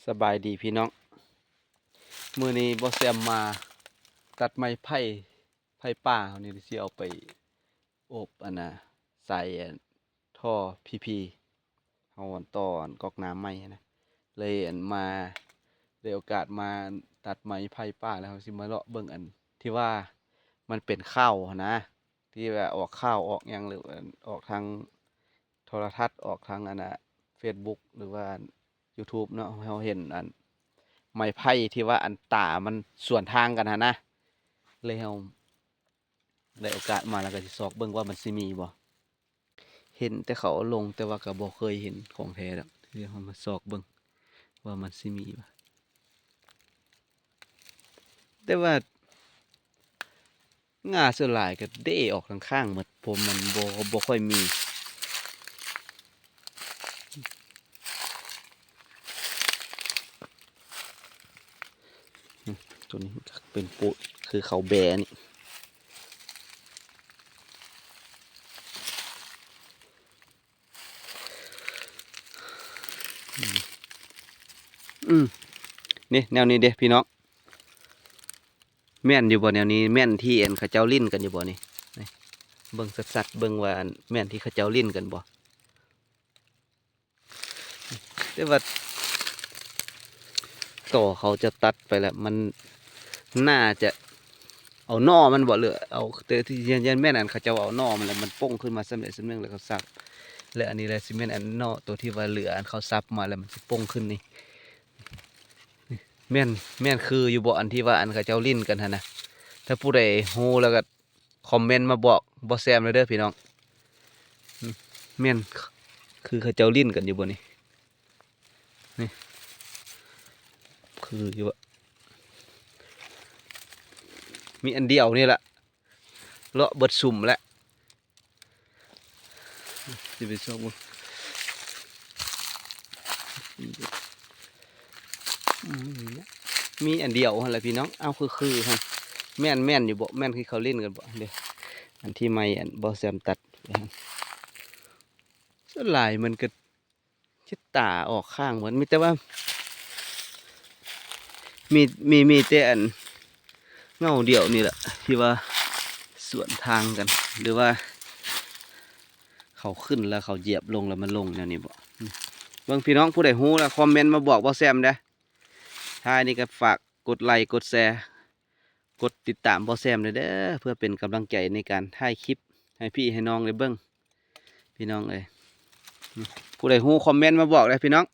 ສະບາຍດີພີ່ນ້ອງ ມື້ນີ້ບໍ່ແຊມມາຕັດໄມ້ໄຜ່ ໄຜ່ປ່າເຮົານີ້ ຊິເອົາໄປອົບອັນນ່າ ໃສ່ອັນທໍ່ພີພີ ເຮົາອັນຕໍ່ອັນກອກນ້ຳໃໝ່ຫັ້ນນະ ເລີຍອັນມາ ໄດ້ໂອກາດມາຕັດໄມ້ໄຜ່ປ່າ ແລ້ວເຮົາຊິມາເລາະເບິ່ງອັນທີ່ວ່າມັນເປັນຂ່າວຫັ້ນນະ ທີ່ວ່າອອກຂ່າວອອກຫຍັງ ຫຼືອອກທາງໂທລະທັດ ອອກທາງອັນນ່າເຟສບຸກ ຫຼືວ່າຢູທູບເນາະ ເຮົາເຫັນອັນໄມ້ໄຜ່ທີ່ວ່າອັນຕາມັນສວນທາງກັນຫັ້ນນະ ເລີຍເຮົາໄດ້ໂອກາດມາ ແລ້ວກໍຊິຊອກເບິ່ງວ່າມັນຊິມີບໍ່ ເຫັນແຕ່ເຂົາເອົາລົງ ແຕ່ວ່າກໍບໍ່ເຄີຍເຫັນຂອງແທ້ດອກ ດຽວເຮົາມາຊອກເບິ່ງວ່າມັນຊິມີບໍ່ ແຕ່ວ່າງ່າສ່ວນຫຼາຍກໍເດອອກທາງຂ້າງໝົດ ເພາະມັນບໍ່ ບໍ່ຄ່ອຍມີ ຕົວນີ້ເປັນປູດ ຄືເຂົາແບນີ້ ອືມ ນີ້ແນວນີ້ເດ້ພີ່ນ້ອງ ແມ່ນຢູ່ບໍ່ແນວນີ້ ແມ່ນທີ່ອັນເຂົາເຈົ້າຫຼິ້ນກັນຢູ່ບໍ່ນີ້ ນີ້ ເບິ່ງຊັດໆ ເບິ່ງວ່າອັນແມ່ນທີ່ເຂົາເຈົ້າຫຼິ້ນກັນບໍ່ ແຕ່ວ່າຕໍ່ເຂົາຈະຕັດໄປແລ້ວ ມັນໜ້າຈະເອົາໜໍ່ມັນບໍ່ ຫຼືເອົາ ແຕ່ທີ່ຢ້ານ ຢ້ານແມ່ນອັນເຂົາເຈົ້າເອົາໜໍ່ມັນແລ້ວ ມັນປົ່ງຂຶ້ນມາສ່ຳໃດສ່ຳໜຶ່ງ ແລ້ວເຂົາສັບ ແລະອັນນີ້ແຫຼະຊິແມ່ນອັນໜໍ່ຕົວທີ່ວ່າເຫຼືອ ອັນເຂົາສັບມາແລ້ວມັນຊິປົ່ງຂຶ້ນນີ້ ແມ່ນ ແມ່ນຄືຢູ່ບໍ່ ອັນທີ່ວ່າອັນເຂົາເຈົ້າຫຼິ້ນກັນຫັ້ນນະ ຖ້າຜູ້ໃດຮູ້ແລ້ວກໍ ຄອມເມັນມາບອກບໍ່ແຊມແດ່ເດີພີ່ນ້ອງ ແມ່ນຄືເຂົາເຈົ້າຫຼິ້ນກັນຢູ່ບໍ່ນີ້ ນີ້ ຄືຢູ່ບໍ່ ມີອັນດຽວນີ້ລະ ເລາະເບິດຊຸມແລ້ວ ຊິໄປຊອກເບິ່ງ ອືມ ມີອັນດຽວຫັ້ນແຫຼະພີ່ນ້ອງ ເອົາ ຄືໆ ຫັ້ນ ແມ່ນ ແມ່ນຢູ່ບໍ່ ແມ່ນທີ່ເຂົາຫຼິ້ນກັນບໍ່ ເດ້ ອັນທີ່ໄມ້ອັນບໍ່ແຊມຕັດ ສ່ວນຫຼາຍມັນກໍຊິຕາອອກຂ້າງໝົດ ມີແຕ່ວ່າ ມີ ມີ ມີແຕ່ອັນເຫງົ້າດຽວນີ້ແຫຼະ ທີ່ວ່າສວນທາງກັນ ຫຼືວ່າເຂົາຂຶ້ນແລ້ວເຂົາຢຽບລົງແລ້ວມັນລົງແນວນີ້ບໍ່ ເບິ່ງພີ່ນ້ອງ ຜູ້ໃດຮູ້ລະຄອມເມັນມາບອກບໍ່ແຊມເດີ້ ທ້າຍນີ້ກໍຝາກກົດໄລກົດແຊ ກົດຕິດຕາມບໍ່ແຊມແດ່ເດີ ເພື່ອເປັນກຳລັງໃຈໃນການຖ່າຍຄລິບໃຫ້ພີ່ໃຫ້ນ້ອງໄດ້ເບິ່ງ ພີ່ນ້ອງເອີຍ ຜູ້ໃດຮູ້ຄອມເມັນມາບອກເດີ້ພີ່ນ້ອງ